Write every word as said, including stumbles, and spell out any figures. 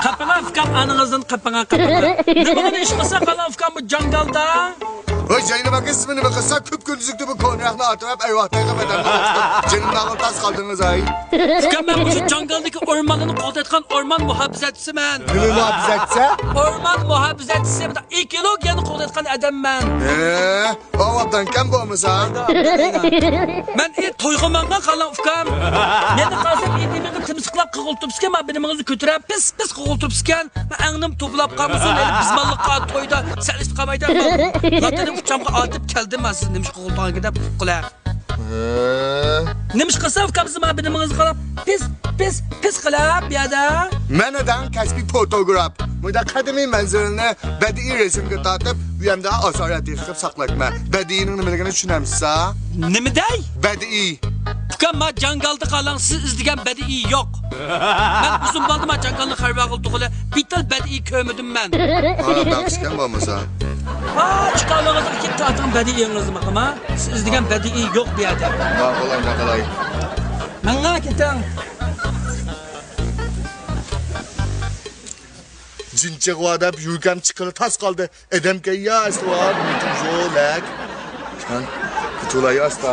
قاپىڭا، ئۇكام، ئانىڭىزدىن قاپىڭا، قاپىڭا. نېمىغىنى ئىش قىلسا قالا ئۇكام بۇ جاڭگالدا. ۋاي، زەينەپ ئاكا، ئىسمىنى بىر قىلسا، كۈپ كۈندۈزلۈكتە بۇ كونىراقنى ئارتىراپ، ئەيۋاھتايغا بەدەنگە ئارتىپ، جېنىمنى ئاغرىتاس قالدىڭىز، ئاي. ئۇكام، مەن مۇشۇ جاڭگالدىكى ئورمانلارنى قوغدايدىغان ئورمان مۇھاپىزەتچىسىمەن. نېمە مۇھاپىزەتچىسى؟ ئورمان مۇھاپىزەتچىسى، ئېكولوگىيەنى قوغدايدىغان ئادەممەن. ھە، ئاۋۇ ئابدانكەن بولمىسا. مەن ئى تويغا ماڭغان قالاڭ ئۇكام. مېنى قارىسام ئى دېمىغا تىمسىقلاپ قىغىل تۇرۇپسىكەن، ما بىنىمىڭىزنى كۆتۈرەپ پىس پىس قىغىل تۇرۇپسىكەن. ئەڭنىم توپلاپ قالمىسۇن، ھېلى بىزمانلىققا تويدا سەل ئىشتە قالمايدۇ. لاتىنىم ئۇچامغا ئاتىپ كەلدىم، ما سىز نېمىش قىغىل تۇرغان گەپ قىلە. ھە. نېمىش قىلسا ئۇكام سىز ما بىنىمىڭىزنى قاراپ پىس پىس پىس قىلە بۇ يەردە. مەن ئادەم كەسپىي فوتوگراف. مۇنداق قەدىمىي مەنزىرىنى بەدىئىي رەسىمگە تارتىپ، ئۇ يەردە ئاسارەت يىغىپ ساقلايمەن. بەدىئىينىڭ نېمىلىكىنى چۈشىنەمسىز؟ نېمە دەي؟ بەدىئىي. ئۇكام، ما جاڭگالدا قالاڭ، سىز ئىزدىگەن بەدىئىي يوق. مەن ئۇزۇن بولدى ما جاڭگالنى خەۋەر قىلغىلى، بىتال بەدىئىي كۆرمىدىم مەن. ھا، بەخشكەن بولمىسا. ھا، چىقالىڭىزغا كېلىپ تارتىڭ بەدىئىيىڭىزنى، ماقىما. سىز ئىزدىگەن بەدىئىي يوق بۇ يەردە. ماقۇل، ئانداق قىلاي. ماڭا كېتىڭ. جىنچىغا دەپ يۈرگەم چىققىلى تاس قالدى. ئادەمكەن يا ئەسلى بار، مېتىم زولەك. ھە؟ كېتىۋالاي ئاستا.